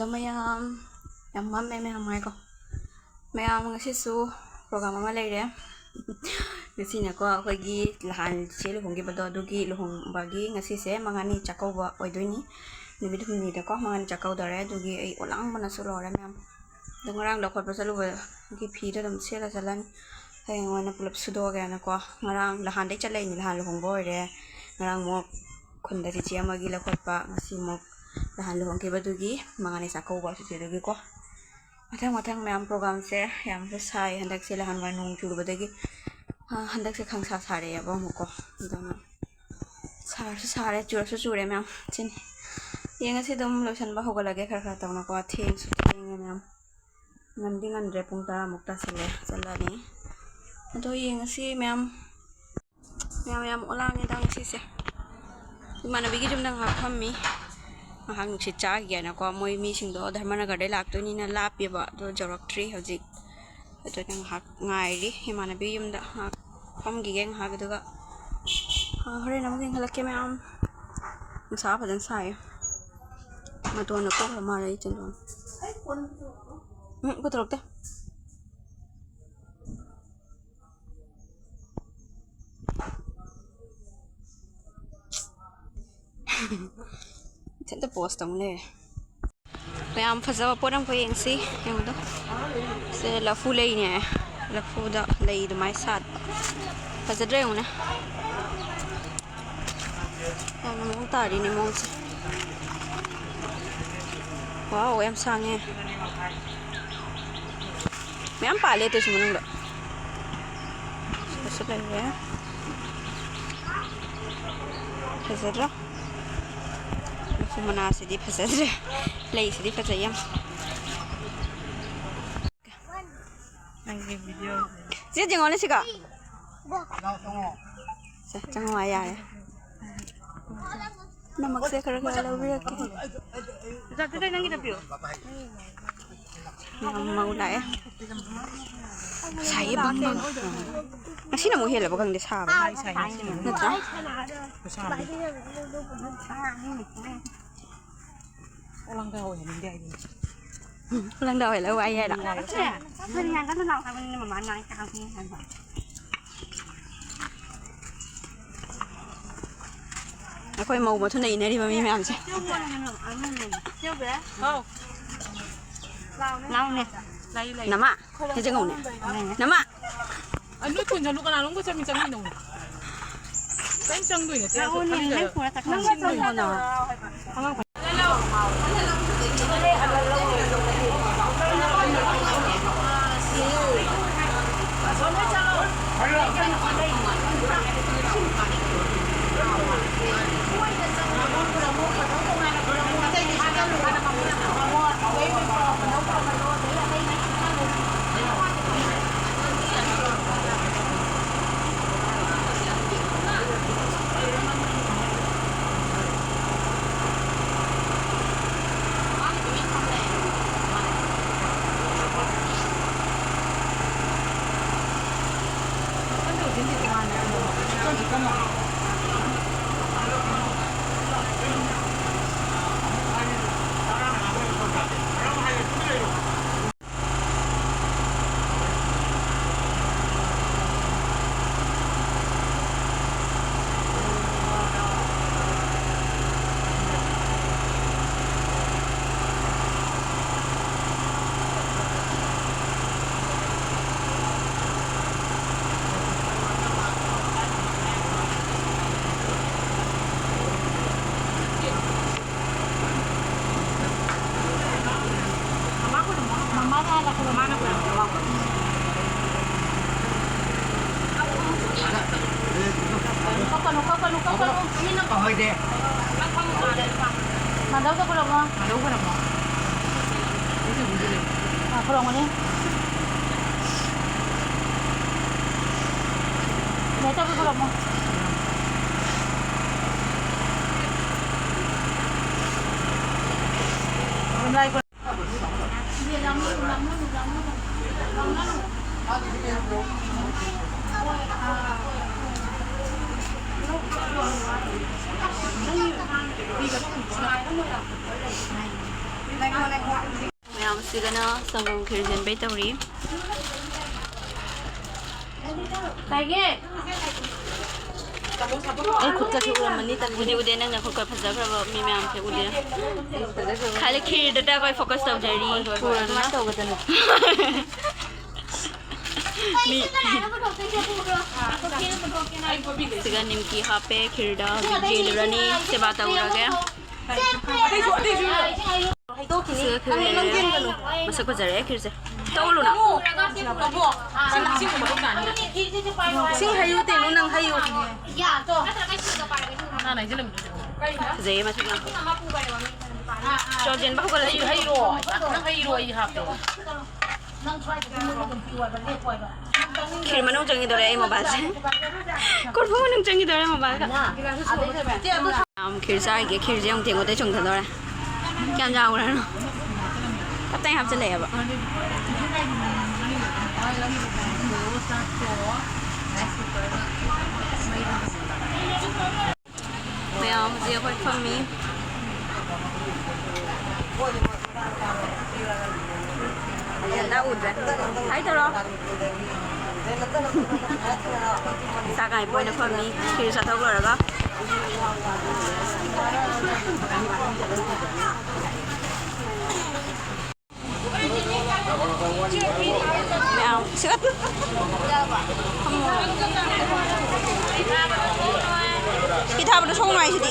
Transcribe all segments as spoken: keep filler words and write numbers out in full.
ꯑꯗꯣ ꯃꯌꯥꯝ, ꯌꯥꯝ ꯃꯝꯃꯦ ꯃꯌꯥꯝ, ꯉꯥꯏꯀꯣ꯫ ꯃꯌꯥꯝ, ꯉꯁꯤꯁꯨ program ꯑꯃ ꯂꯩꯔꯦ꯫ ꯉꯁꯤꯅꯀꯣ, ꯑꯩꯈꯣꯏꯒꯤ ꯅꯍꯥꯟ ꯆꯦ ꯂꯨꯍꯣꯡꯈꯤꯕꯗꯣ, ꯑꯗꯨꯒꯤ ꯂꯨꯍꯣꯡꯕꯒꯤ ꯉꯁꯤꯁꯦ ꯃꯉꯥꯅꯤ ꯆꯥꯛꯀꯧꯕ ꯑꯣꯏꯗꯣꯏꯅꯤ꯫ ꯅꯨꯃꯤꯠ ꯍꯨꯝꯅꯤꯗꯀꯣ ꯃꯉꯥꯅꯤ ꯆꯥꯛꯀꯧꯗꯣꯔꯦ꯫ ꯑꯗꯨꯒꯤ ꯑꯩ ꯑꯣꯂꯥꯡꯕꯅꯁꯨ ꯂꯣꯏꯔꯦ ꯃꯌꯥꯝ꯫ ꯑꯗꯣ ꯉꯔꯥꯡ ꯂꯧꯈꯠꯄ ꯆꯠꯂꯨꯕꯒꯤ ꯐꯤꯗꯣ ꯑꯗꯨꯝ ꯁꯦꯠꯂ ꯆꯠꯂꯅꯤ꯫ ꯍꯌꯦꯡ ꯑꯣꯏꯅ ꯄꯨꯂꯞ ꯁꯨꯗꯣꯛꯑꯒꯦꯅꯀꯣ꯫ ꯉꯔꯥꯡ ꯅꯍꯥꯟꯗꯩ ꯆꯠꯂꯛꯏꯅꯤ, ꯅꯍꯥꯟ ꯂꯨꯍꯣꯡꯕ ꯑꯣꯏꯔꯦ꯫ ꯉꯔꯥꯡ ꯑꯃꯨꯛ ꯈꯨꯟꯗ ꯆꯤꯆꯦ ꯑꯃꯒꯤ ꯂꯧꯈꯠꯄ, ꯉꯁꯤ ꯑꯃꯨꯛ ꯅꯍꯥꯟ ꯂꯨꯍꯣꯡꯈꯤꯕꯗꯨꯒꯤ ꯃꯉꯥꯅꯤ ꯆꯥꯛꯀꯧꯕ ꯆꯤꯆꯦꯗꯨꯒꯤꯀꯣ꯫ ꯃꯊꯪ ꯃꯊꯪ ꯃꯌꯥꯝ programꯁꯦ ꯌꯥꯝꯁꯨ ꯁꯥꯏ ꯍꯟꯗꯛꯁꯦ, ꯅꯍꯥꯟꯋꯥꯏ ꯅꯣꯡ ꯆꯨꯕꯗꯒꯤ, ꯑ, ꯍꯟꯗꯛꯁꯦ ꯈꯪꯁꯥ ꯁꯥꯔꯛꯑꯦꯕ ꯑꯃꯨꯛꯀꯣ꯫ ꯑꯗꯨꯅ ꯁꯥꯔꯁꯨ ꯁꯥꯔꯦ, ꯆꯨꯔꯁꯨ ꯆꯨꯔꯦ ꯃꯌꯥꯝ꯫ ꯁꯤꯅꯤ꯫ ꯌꯦꯡꯉꯁꯤ, ꯑꯗꯨꯝ ꯂꯣꯏꯁꯟꯕ ꯍꯧꯒꯠꯂꯒꯦ ꯈꯔ ꯈꯔ ꯇꯧꯅꯀꯣ꯫ ꯊꯦꯡꯁꯨ ꯊꯦꯡꯉꯦ ꯃꯌꯥꯝ꯫ ꯉꯟꯗꯤ ꯉꯟꯗ꯭ꯔꯦ, ꯄꯨꯡ ꯇꯔꯥꯃꯨꯛ ꯇꯥꯁꯜꯂꯦ꯫ ꯆꯠꯂꯅꯤ꯫ ꯑꯗꯣ ꯌꯦꯡꯉꯁꯤ ꯃꯌꯥꯝ꯫ ꯃꯌꯥꯝ ꯌꯥꯝ ꯑꯣꯂꯥꯡꯉꯦꯗ ꯉꯁꯤꯁꯦ꯫ ꯏꯃꯥꯟꯅꯕꯤꯒꯤ ꯌꯨꯝꯗ ꯉꯥꯏꯍꯥꯛ ꯐꯝꯃꯤ꯫ ꯉꯥꯏꯍꯥꯛ ꯅꯨꯡꯁꯤꯠ ꯆꯥꯈꯤꯒꯦꯅꯀꯣ꯫ ꯃꯣꯏ ꯃꯤꯁꯤꯡꯗꯣ ꯙꯔꯃꯅꯒꯔꯗꯩ ꯂꯥꯛꯇꯣꯏꯅꯤꯅ ꯂꯥꯞꯄꯦꯕ꯫ ꯑꯗꯣ ꯌꯧꯔꯛꯇ꯭ꯔꯤ ꯍꯧꯖꯤꯛ꯫ ꯑꯗꯨꯅ ꯉꯥꯏꯍꯥꯛ ꯉꯥꯏꯔꯤ꯫ ꯏꯃꯥꯟꯅꯕꯤ ꯌꯨꯝꯗ ꯉꯥꯏꯍꯥꯛ ꯐꯝꯈꯤꯒꯦ ꯉꯥꯏꯍꯥꯛ, ꯑꯗꯨꯒ, ꯑ, ꯍꯣꯔꯦꯟ ꯑꯃꯨꯛ ꯌꯦꯡꯈꯠꯂꯛꯀꯦ ꯃꯌꯥꯝ꯫ ꯅꯨꯡꯁꯥ ꯐꯖꯅ ꯁꯥꯏꯌꯦ꯫ ꯃꯇꯣꯟꯗ ꯀꯣꯛꯈ꯭ꯔ ꯃꯥꯜꯂꯦ ꯑꯩ ꯆꯦꯟꯗꯣꯟ꯫ ꯎꯝ, ꯄꯨꯊꯣꯔꯛꯇꯦ꯫ ꯏꯊꯟꯇ post ꯇꯧ ꯂꯩꯔꯦ꯫ ꯃꯌꯥꯝ, ꯐꯖꯕ ꯄꯣꯠ ꯑꯃꯈꯛ ꯌꯦꯡꯁꯤ꯫ ꯌꯦꯡꯕꯗꯣ꯫ ꯁꯦ ꯂꯐꯨ ꯂꯩꯅꯦ꯫ ꯂꯐꯨꯗ ꯂꯩ ꯑꯗꯨꯃꯥꯏꯅ ꯁꯥꯠꯄ꯫ ꯐꯖꯗ꯭ꯔꯥ ꯌꯦꯡꯉꯨꯅꯦ꯫ ꯌꯥꯝꯅ ꯃꯑꯣꯡ ꯇꯥꯔꯤꯅꯦ ꯃꯑꯣꯡꯁꯦ꯫ Wow, ꯌꯥꯝ ꯁꯥꯡꯉꯦ꯫ ꯃꯌꯥꯝ ꯄꯥꯜꯂꯦ ꯑꯗꯨꯁꯨ ꯃꯅꯨꯡꯗ꯫ ꯁꯤꯗꯁꯨ ꯂꯩꯔꯦ꯫ ꯐꯖꯗ꯭ꯔꯣ? ꯂꯐꯨ ꯃꯅꯥꯁꯤꯗꯤ ꯐꯖꯗ꯭ꯔꯦ꯫ ꯂꯩꯁꯤꯗꯤ ꯐꯖꯩ ꯌꯥꯝ꯫ ꯅꯪꯒꯤ video꯫ ꯁꯤ ꯌꯦꯡꯉꯣꯅꯦ ꯁꯤꯒ꯫ ꯁꯦ, ꯆꯪꯉꯣ ꯍꯥꯏ ꯌꯥꯔꯦ꯫ ꯅꯃꯛꯁꯦ ꯈꯔ ꯈꯔ ꯂꯧꯕꯤꯔꯛꯀꯦ꯫ ꯃꯌꯥꯝ ꯃꯧ ꯂꯥꯛꯑꯦ꯫ ꯁꯥꯏꯌꯦ ꯕꯪ ꯕꯪ꯫ ꯉꯁꯤꯅ ꯑꯃꯨꯛ ꯍꯦꯜꯂꯕ ꯈꯪꯗꯦ ꯁꯥꯕ꯫ ꯅꯠꯇ꯭ꯔꯥ? ꯈꯨꯂꯪꯗ ꯍꯧꯍꯟꯅꯤꯡꯗꯦ ꯍꯥꯏꯗꯨꯅꯤ꯫ ꯈꯨꯂꯪꯗ ꯍꯧꯍꯜꯂꯒ ꯋꯥꯏ ꯍꯥꯏꯔꯣ? ꯁꯦ, ꯊꯣꯏꯅ ꯉꯟꯅ ꯂꯥꯛꯑꯣ ꯍꯥꯏꯕꯅꯤꯅ ꯃꯃꯥꯅ ꯉꯥꯏ ꯀꯥꯡꯉꯤ ꯍꯥꯏꯕ꯫ ꯑꯩꯈꯣꯏ ꯃꯧ ꯃꯊꯨꯟꯗ ꯏꯟꯅꯔꯤꯕ ꯃꯤ ꯃꯌꯥꯝꯁꯦ꯫ ꯍꯥꯎ꯫ ꯂꯥꯎꯅꯦ꯫ ꯂꯩ, ꯂꯩ꯫ ꯅꯃꯥ, ꯁꯤ ꯆꯪꯉꯧꯅꯦ꯫ ꯅꯃꯥ꯫ ꯑ, ꯅꯣꯏ ꯈꯨꯟ ꯆꯠꯂꯨ, ꯀꯅꯥꯅꯣꯝꯒ ꯆꯠꯃꯤꯟ-, ꯆꯠꯃꯤꯟꯅꯧꯅꯦ꯫ ꯀꯩꯝ ꯆꯪꯗꯣꯏꯅꯦ, ꯆꯦ꯫ ꯂꯥꯛꯑꯣꯅꯦ, ꯈꯪꯗꯦ꯫ ꯅꯪ ꯄꯨꯔ ꯆꯠꯈ꯭ꯔꯣ꯫ ꯅꯪ ꯆꯠꯂꯣ꯫ ꯑꯉꯥꯡ ꯀꯛꯀꯅꯨ, ꯀꯛꯀꯅꯨ, ꯀꯛꯀꯅꯨ꯫ ꯃꯥꯙꯧꯗ ꯈꯨꯔꯨꯝꯃꯣ꯫ ꯑꯥ, ꯈꯨꯔꯨꯝꯒꯅꯤ꯫ ꯅꯦ ꯆꯧꯕꯤ ꯈꯨꯔꯨꯝꯃꯣ꯫ ꯃꯌꯥꯝꯁꯤꯒꯅ ꯁꯪꯒꯣꯝ ꯈꯦꯔ ꯆꯦꯟꯕꯩ ꯇꯧꯔꯤ꯫ ꯑꯩ ꯈꯨꯠꯀꯁꯨ ꯎꯔꯝꯃꯅꯤ, ꯇꯜꯂꯤ꯫ ꯎꯗꯦ, ꯎꯗꯦ, ꯅꯪꯅ ꯈꯨꯠꯀ ꯐꯖꯈ꯭ꯔꯕ ꯃꯤ ꯃꯌꯥꯝꯁꯦ ꯎꯗꯦ꯫ ꯈꯥꯂꯤ ꯈꯤꯔꯗꯇ ꯑꯩꯈꯣꯏ focus ꯇꯧꯖꯔꯤ꯫ ꯑꯗꯨꯃꯥꯏꯅ ꯇꯧꯒꯗꯅꯨ꯫ ꯃꯤ ꯁꯤꯒ ꯅꯤꯝꯀꯤ ꯍꯥꯞꯄꯦ ꯈꯤꯔꯗ, ꯍꯧꯖꯤꯛ ꯌꯦꯜꯂꯨꯔꯅꯤ, ꯁꯦꯕꯥ ꯇꯧꯔꯒꯦ꯫ ꯁꯤꯒ ꯈꯤꯔ ꯂꯩꯔꯦ꯫ ꯃꯁꯛ ꯐꯖꯔꯦ ꯈꯤꯔꯁꯦ꯫ ꯇꯧꯂꯨꯅ꯫ ꯏꯁꯤꯡ ꯍꯩꯌꯨ ꯇꯦꯅꯨ, ꯅꯪ ꯍꯩꯌꯨ꯫ ꯐꯖꯩꯌꯦ ꯃꯁꯛ ꯌꯥꯝ꯫ ꯆꯣ ꯆꯦꯟꯕ ꯍꯧꯒꯠꯂꯁꯤ꯫ ꯍꯩꯔꯣ, ꯅꯪ ꯍꯩꯔꯣ, ꯑꯩ ꯍꯥꯞꯄꯦ꯫ ꯈꯤꯔ ꯃꯅꯨꯡ ꯆꯪꯈꯤꯗꯧꯔꯦ ꯑꯩ mobileꯁꯦ꯫ ꯀꯣꯔꯐꯨ ꯃꯅꯨꯡ ꯆꯪꯈꯤꯗꯧꯔꯦ mobileꯒ꯫ ꯌꯥꯝ ꯈꯤꯔ ꯆꯥꯈꯤꯒꯦ꯫ ꯈꯤꯔꯁꯦ ꯑꯃꯨꯛ ꯊꯦꯡꯉꯣ ꯑꯇꯩ ꯆꯣꯡꯊꯗꯧꯔꯦ꯫ ꯀꯌꯥꯝ ꯆꯥꯎꯈ꯭ꯔꯅꯣ? ꯇꯞ ꯇꯥꯏ ꯍꯥꯞꯆꯤꯜꯂꯛꯑꯦꯕ꯫ ꯃꯌꯥꯝ ꯍꯧꯖꯤꯛ ꯑꯩꯈꯣꯏ ꯐꯝꯃꯤ꯫ ꯑꯖꯦꯟꯗꯥ ꯎꯗ꯭ꯔꯦ꯫ ꯍꯥꯏ ꯇꯧꯔꯣ꯫ ꯆꯥꯛ ꯉꯥꯏꯕ ꯑꯣꯏꯅ ꯐꯝꯃꯤ꯫ ꯈꯤꯔ ꯆꯥꯊꯣꯛ ꯂꯣꯏꯔꯒ꯫ ꯃꯌꯥꯝ ꯁꯤꯒ ꯐꯝꯃꯣ꯫ ꯐꯤ ꯊꯥꯕꯗꯣ ꯁꯣꯛꯅꯨ ꯍꯥꯏꯁꯤꯗꯤ꯫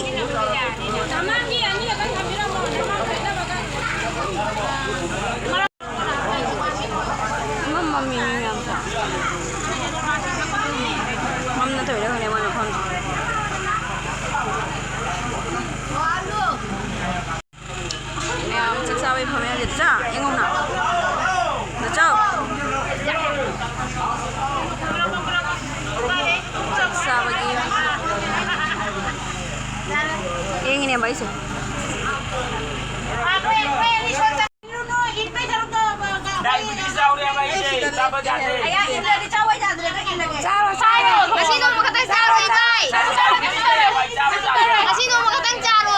ꯃꯝꯃꯝꯃꯤ ꯃꯤ ꯃꯌꯥꯝꯁꯦ꯫ ꯃꯝꯅ ꯇꯧꯔꯤꯔ ꯈꯪꯗꯦ ꯃꯣꯏ ꯃꯐꯝꯁꯦ꯫ ꯃꯌꯥꯝ ꯆꯥꯛ ꯆꯥꯕꯩ ꯐꯝꯃꯦ ꯍꯧꯖꯤꯛ꯫ ꯆꯥ, ꯌꯦꯡꯉꯨꯅ꯫ ꯅꯆꯥꯎ꯫ ꯆꯥꯛ ꯆꯥꯕꯒꯤ ꯌꯦꯡꯉꯤꯅꯦꯕ ꯑꯩꯁꯦ꯫ ꯗꯥꯏꯕꯤꯇꯤꯁ ꯌꯥꯎꯔꯦꯕ ꯑꯩꯁꯦ, ꯆꯥꯕ ꯌꯥꯗꯦ꯫ ꯆꯥꯔꯣ, ꯆꯥꯔꯣ꯫ ꯉꯁꯤ ꯅꯣꯡꯃ ꯈꯛꯇꯪ ꯆꯥꯔꯣ, ꯏꯃꯥꯏ꯫ ꯉꯁꯤ ꯅꯣꯡꯃ ꯈꯛꯇꯪ ꯆꯥꯔꯣ꯫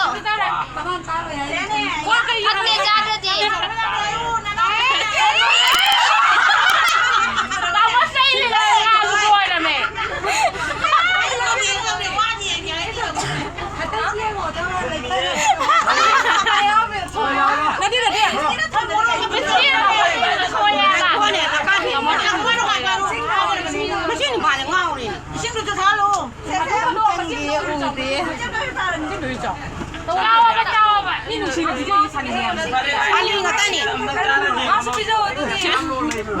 ꯆꯥꯎꯑꯣꯕ, ꯆꯥꯎꯑꯣꯕ꯫ ꯃꯤ ꯅꯨꯡꯁꯤꯕ video ꯁꯥꯅꯤꯡꯉꯦ ꯌꯥꯝꯅ꯫ ꯁꯥꯅꯤꯡꯉꯦ ꯉꯥꯛꯇꯅꯤ꯫ ꯃꯥꯁꯨ ꯄꯤꯖꯧ ꯑꯗꯨꯗꯤ꯫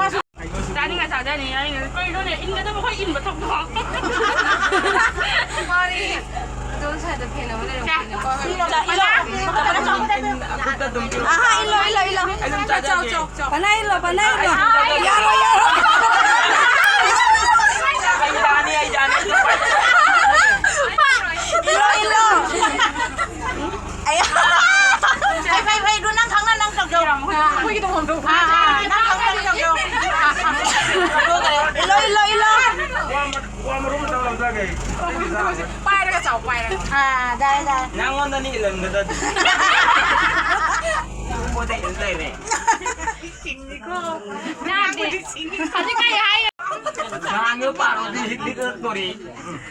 ꯃꯥꯁꯨ ꯆꯥꯅꯤꯡꯉ ꯆꯥꯖꯅꯤ꯫ ꯑꯩꯅ ꯀꯩꯅꯣꯅꯦ, ꯏꯟꯒꯗꯕ ꯍꯣꯏ ꯏꯟꯕ ꯊꯣꯛꯄ꯭ꯔꯣ? ꯃꯥꯅꯤ꯫ ꯑꯗꯣ ꯁ꯭ꯋꯥꯏꯗ fan ꯑꯃ ꯂꯩꯔꯝꯒꯅꯤ꯫ ꯆꯥ-, ꯏꯜꯂꯣ꯫ ꯑꯍꯥ, ꯏꯜꯂꯣ, ꯏꯜꯂꯣ, ꯏꯜꯂꯣ꯫ ꯑꯩ ꯑꯗꯨꯝ ꯆꯥꯖꯒꯦ꯫ ꯄꯅꯥ ꯏꯜꯂꯣ, ꯄꯅꯥ ꯏꯜꯂꯣ꯫ ꯌꯥꯔꯣꯏ, ꯌꯥꯔꯣꯏ꯫ ꯑꯩ ꯌꯥꯅꯤ, ꯑꯩ ꯌꯥꯅꯤ꯫ ꯏꯜꯂꯣ, ꯏꯜꯂꯣ꯫ ꯑꯩ-, ꯐꯩ, ꯐꯩ, ꯐꯩ, ꯑꯗꯨ ꯅꯪ ꯈꯪꯅ ꯅꯪ ꯇꯧꯖꯧ꯫ ꯑꯩꯈꯣꯏꯒꯤ ꯇꯧꯐꯝ ꯊꯣꯛꯄ꯫ ꯑꯥ, ꯑꯥ, ꯅꯪ ꯈꯪꯅ ꯅꯪ ꯇꯧꯖꯧ꯫ ꯏꯜꯂꯣ, ꯏꯜꯂꯣ, ꯏꯜꯂꯣ꯫ ꯋꯥ ꯃ-, ꯋꯥ ꯃꯔꯨꯝ ꯑꯝꯇ ꯂꯧꯖꯒꯦ꯫ ꯄꯥꯏꯔꯒ ꯆꯥꯎ, ꯄꯥꯏꯔꯒ꯫ ꯑꯥ, ꯌꯥꯔꯦ, ꯌꯥꯔꯦ꯫ ꯅꯪꯉꯣꯟꯗꯅꯤ ꯏꯜꯍꯟꯒꯗꯕꯗꯤ꯫ ꯅꯪꯉꯣꯟꯗ ꯏꯜ ꯂꯩꯔꯦ꯫ ꯁꯤꯡꯉꯤꯀꯣ꯫ ꯌꯥꯗꯦ꯫ ꯍꯧꯖꯤꯛ ꯀꯩ ꯍꯥꯏ? ꯅꯍꯥꯟꯗꯣ ꯄꯥꯔꯣꯗꯤ ꯍꯤꯛ ꯍꯤꯛ ꯇꯧꯔꯤ꯫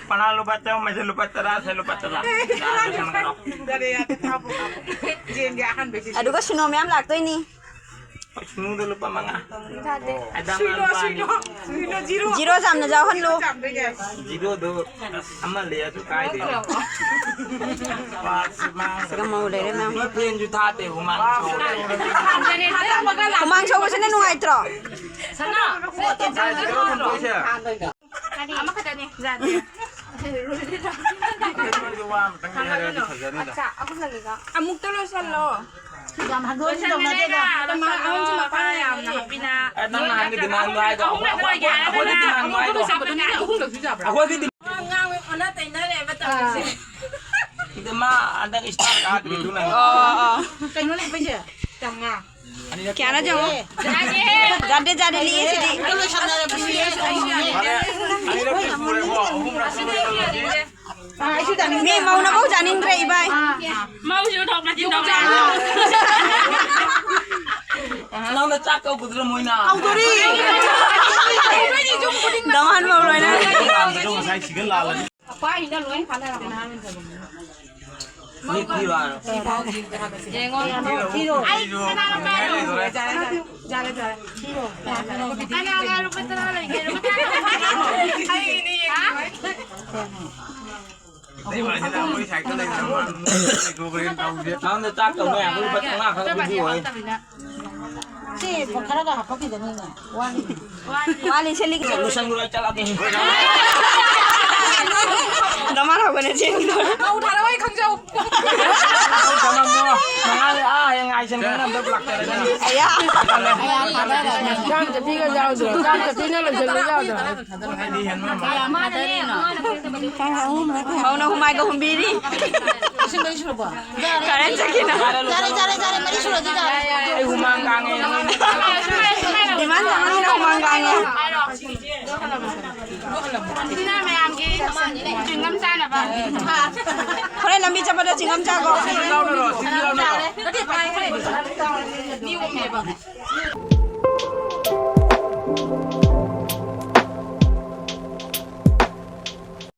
ꯄꯅꯥ ꯂꯨꯄꯥ ꯆꯍꯨꯝ, ꯃꯩꯁꯨ ꯂꯨꯄꯥ ꯇꯔꯥ, ꯁꯦ ꯂꯨꯄꯥ ꯇꯔꯥ꯫ ꯌꯥꯔꯦ, ꯌꯥꯔꯦ, ꯊꯥꯕꯨ, ꯊꯥꯕꯨ꯫ ꯌꯦꯡꯒꯦ ꯑꯍꯥꯟꯕꯩꯁꯤꯗꯤ꯫ ꯑꯗꯨꯒ ꯁꯤꯅꯣ ꯃꯌꯥꯝ ꯂꯥꯛꯇꯣꯏꯅꯤ꯫ ꯁꯤꯅꯣꯗ ꯂꯨꯄꯥ ꯃꯉꯥ꯫ ꯊꯥꯗꯦ꯫ ꯑꯗꯥ ꯁꯤꯅꯣ, ꯃꯉꯥ ꯂꯨꯄꯥ ꯑꯅꯤ꯫ ꯁꯤꯅꯣ, ꯁꯤꯅꯣ, zero꯫ Zero ꯆꯥꯝꯅ ꯌꯥꯎꯍꯜꯂꯨ꯫ Zero ꯆꯥꯝꯗꯣꯏꯅꯦ꯫ Zeroꯗꯣ ꯑꯃ ꯂꯩꯔꯁꯨ ꯀꯥꯏꯗꯦ꯫ ꯁꯤꯒ ꯃꯧ ꯂꯩꯔꯦ ꯃꯌꯥꯝ꯫ ꯅꯣꯏ fanꯁꯨ ꯊꯥꯗꯦ, ꯍꯨꯃꯥꯡ ꯁꯧꯔꯦ꯫ ꯍꯨꯃꯥꯡ ꯁꯧꯕꯁꯤꯅ ꯅꯨꯡꯉꯥꯏꯇ꯭ꯔꯣ? ꯁꯅꯥ, ꯀꯥꯏꯗ zero ꯊꯝꯗꯣꯏꯁꯦ? ꯑꯃꯈꯛꯇꯅꯦ꯫ ꯌꯥꯗꯦ꯫ ꯑꯃꯨꯛꯇ ꯂꯣꯏꯁꯜꯂꯣ꯫ ꯌꯥꯝ ꯍꯟꯗꯣꯛ ꯍꯟꯖꯤꯟ ꯇꯧꯅꯗꯦꯗ꯫ ꯂꯣꯏꯁꯟꯕꯅꯦꯅ, ꯂꯨꯄꯥ ꯌꯥꯝꯅ ꯍꯥꯞꯄꯤꯅ꯫ ꯑꯦ, ꯅꯪ ꯅꯍꯥꯟꯒꯤ demandꯗꯣ ꯍꯥꯏꯗꯣ꯫ ꯑꯍꯨꯝꯂꯛ ꯑꯩꯈꯣꯏ, ꯑꯩꯈꯣꯏꯒꯤ ꯂꯣꯏꯒꯦ demandꯗꯣ ꯍꯥꯏꯗꯣ꯫ ꯍꯥꯏꯕꯅꯦ꯫ ꯑꯩꯈꯣꯏꯒꯤ ꯑꯉꯥꯡ ꯑꯣꯟꯅ ꯇꯩꯅꯔꯦꯕ ꯇꯧꯔꯤꯁꯦ꯫ ꯑꯗ ꯃꯥ ꯍꯟꯗꯛ star ꯀꯥꯗ꯭ꯔꯤꯗꯨ ꯅꯪ꯫ ꯑꯣ, ꯑꯣ꯫ ꯀꯩꯅꯣ ꯂꯩꯕꯩꯁꯦ? ꯆꯥꯝꯃꯉꯥ꯫ ꯀꯌꯥꯅꯣ ꯌꯦꯡꯉꯣ꯫ ꯌꯥꯗꯦ꯫ ꯌꯥꯗꯦ, ꯌꯥꯗꯦ, ꯂꯤꯛꯑꯦ ꯁꯤꯗꯤ꯫ ꯑꯗꯨ ꯂꯣꯏꯁꯟꯅꯔꯕꯅꯤ꯫ ꯑꯅꯤꯔꯛꯇꯤ ꯁꯨꯔꯦꯀꯣ, ꯑꯍꯨꯝꯂꯛ ꯁꯨꯔꯦꯀꯣ꯫ ꯃꯤ ꯃꯧꯅꯐꯥꯎ ꯆꯥꯅꯤꯡꯗ꯭ꯔꯦ, ꯏꯕꯥꯏ꯫ ꯃꯧꯁꯤꯁꯨ ꯊꯣꯛ ꯃꯆꯤꯟ ꯊꯣꯛ ꯅꯪꯅ ꯆꯥꯛ ꯀꯧꯒꯗ꯭ꯔꯥ ꯃꯣꯏꯅ? ꯀꯧꯗꯣꯔꯤ꯫ ꯗꯃꯥꯟ ꯃꯧ ꯂꯣꯏꯅ꯫ ꯉꯁꯥꯏ ꯁꯤꯒ ꯂꯥꯜꯂꯅꯤ꯫ ꯃꯤ ꯊꯤꯔꯣ ꯍꯥꯏꯔꯣ? ꯌꯦꯡꯉꯣ꯫ ꯊꯤꯔꯣ꯫ ꯀꯅꯥ ꯀꯅꯥ ꯂꯨꯄꯥ ꯇꯔꯥ ꯂꯩꯒꯦ? ꯂꯨꯄꯥ ꯇꯔꯥ ꯂꯩꯒꯦ? ꯑꯩꯒꯤꯅꯤ ꯌꯦꯡꯉꯣ꯫ ꯅꯪꯅ ꯆꯥꯛ ꯇꯧꯕ ꯌꯥꯕ ꯂꯨꯄꯥ ꯆꯥꯝꯃꯉꯥ ꯈꯛ ꯄꯤꯕꯤꯌꯣ ꯍꯦ꯫ ꯁꯤ ꯈꯔꯒ ꯍꯥꯞꯄꯛꯈꯤꯗꯅꯤꯅꯦ꯫ ꯋꯥꯠꯂꯤ꯫ ꯋꯥꯠꯂꯤ, ꯁꯦꯠꯂꯤ꯫ ꯂꯣꯏꯁꯟꯈ꯭ꯔꯣ, ꯑꯩ ꯆꯠꯂꯒꯦ꯫ ꯅꯃꯥꯟ ꯍꯧꯒꯠꯂꯦ, ꯆꯦꯟꯈꯤꯗꯣꯔꯦ꯫ ꯃꯧ ꯊꯥꯔꯛꯑꯣ, ꯑꯩ ꯈꯪꯖꯧ꯫ ꯊꯝꯃꯝꯃꯣ꯫ ꯃꯉꯥꯜ, ꯑꯥ, ꯍꯌꯦꯡ ꯑꯥꯏ ꯁꯦꯝ ꯈꯪꯅꯕꯗ ꯂꯥꯛꯆꯔꯒꯦ꯫ ꯑꯌꯥ꯫ ꯆꯥꯝ ꯆꯠꯄꯤꯒ ꯌꯥꯎꯗ꯭ꯔꯣ? ꯆꯥꯝ ꯆꯠꯄꯤꯅ ꯂꯣꯏꯁꯤꯜꯂꯨ ꯌꯥꯎꯗ꯭ꯔꯣ? ꯃꯧꯅ ꯍꯨꯃꯥꯏꯒ ꯍꯨꯝꯕꯤꯔꯤ꯫ ꯀꯔꯦꯟ ꯆꯠꯈꯤꯅ꯫ ꯌꯥꯔꯦ, ꯌꯥꯔꯦ, ꯌꯥꯔꯦ, ꯃꯔꯤ ꯁꯨꯔꯗꯤ ꯌꯥꯔꯦ꯫ ꯑꯩ ꯍꯨꯃꯥꯡ ꯀꯥꯡꯉꯦ꯫ ꯗꯤꯃꯥꯟ ꯇꯧꯃꯟꯗꯅ ꯍꯨꯃꯥꯡ ꯀꯥꯡꯉꯦ꯫ ꯁꯤꯅ ꯃꯌꯥꯝꯒꯤ ꯆ꯭ꯋꯤꯡꯒꯝ ꯆꯥꯅꯕ꯫ ꯍꯣꯔꯦꯟ ꯂꯝꯕꯤ ꯆꯠꯄꯗ ꯆ꯭ꯋꯤꯡꯒꯝ ꯆꯥꯀꯣ꯫ ꯁꯤꯁꯨ ꯂꯧꯅꯔꯣ, ꯁꯤꯁꯨ ꯂꯧꯅꯔꯣ꯫